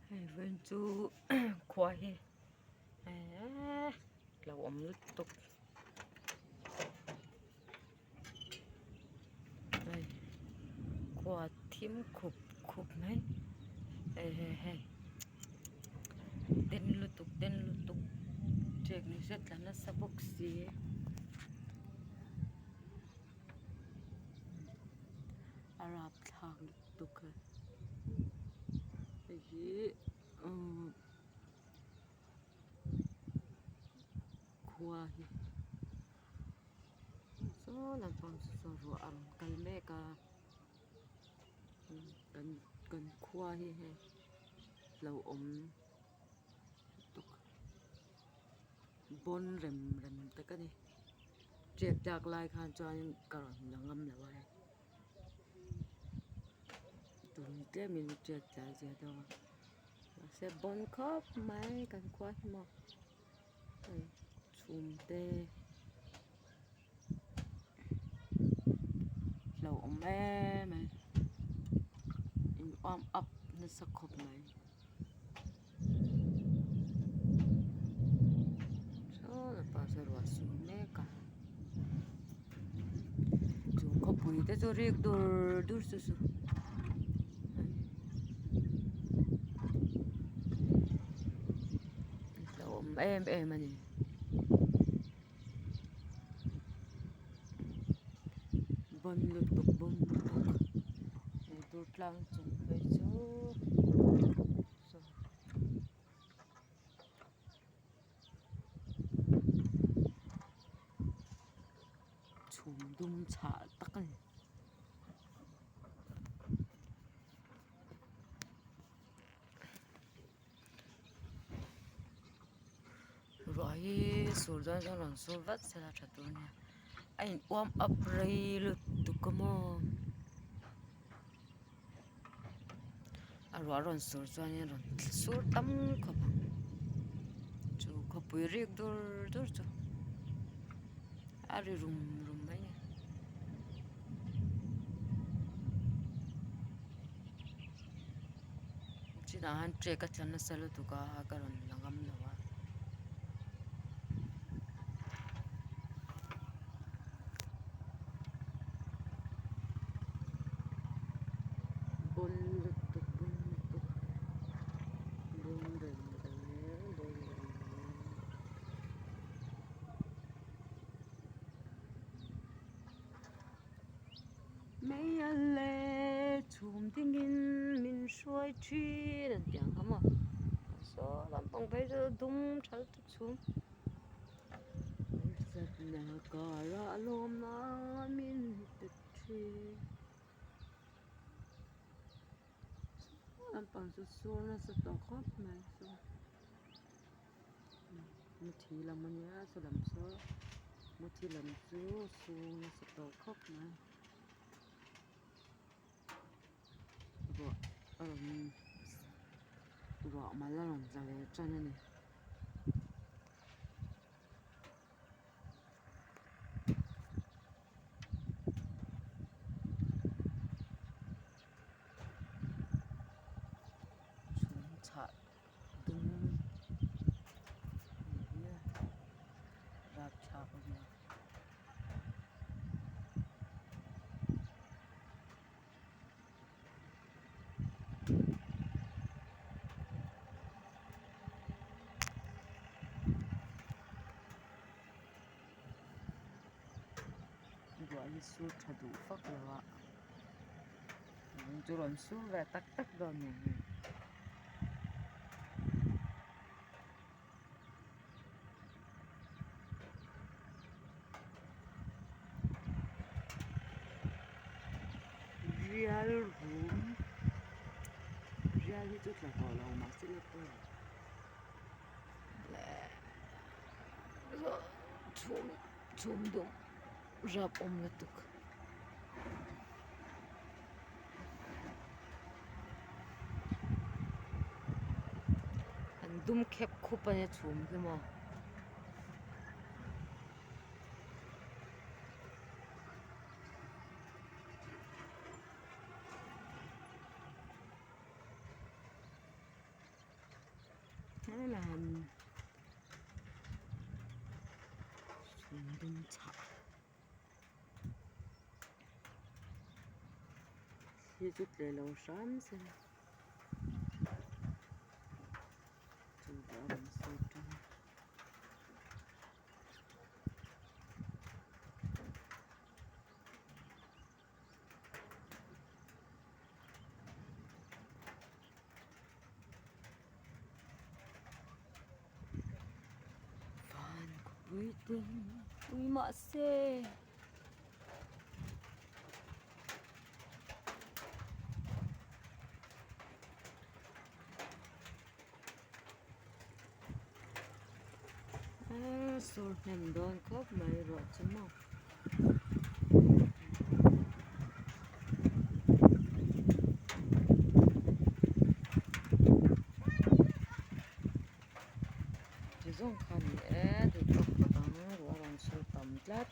Hei vawiin chu khua hi eee lo awm lutuk hei khua thim khup khup mai hei hei hei den lutuk den lutuk ṭek ni se tla nasa bawk si. A rapthlak lutuk a hei hi umm khua hi saw lampang chu saw ruah a rawn kal mek a kan kan khua hi hei hlauhawm lutuk bawn rem rem tak a ni ṭek tlak lai khan chuan ka rawn la ngam lo a hei tun tlemin ṭek tlai zia deuh a mahse bawn khawp mai kan khua hi maw hei chhum te hlauhawm em mai in warm up nasa khawp mai. Saw lampang saw ruah a sur mek a chu khawpui te chu rik dur dur chu chu hlauhawm em em a ni. Bawn lutuk bawn lutuk motor tlang chung phei chu saw chhum dum chhah tak a ni. Ruah hi sur dawn chuan rawn sur vat sela tha tur ania a in uam up rei lutuk a maw a ruah rawn sur chuanin rawn sur tam khawp ang chu khawpui rik dur dur chu a ri rum rum mai a ni. Chinah hian trek a tla nasa lutuk a ka rawn la ngam lo a. Bawn lutuk bawn lutuk bawn reng reng bawn reng reng. Mei a le chhum dingin min hruai thin an tih ang kha maw saw lampang phei chu dum tha lutuk chhum harsatna karah lawmna min pe thin saw lampang chu sur nasa tawh khawp mai saw muthi lam a nia saw lam saw muthi lam chu sur nasa tawh khawp mai ruah a rawn ruah mal a rawn tla ve tan a ni. Chhum chhah dum hei hi rapthlak a nia. Ruah hi sur tha duh vak lo a lung chu rawn sur ve tak tak dawn nen hei. Rial rum rial hi chu tla tawh lo mahse la pawi lo chhum chhum dum rap awm lutuk. An dum khep khup a nia chhum hi maw. Helai han chhum dum chhah thli chu tle lo hram se chu a rawn sawi tan a. Van khawpui te pui mahse aaa sur hnem dawn khawp mai ruah chu maw. Ti zawng kha a ni e duh tawk phawt ang ruah a rawn sur tam tlat.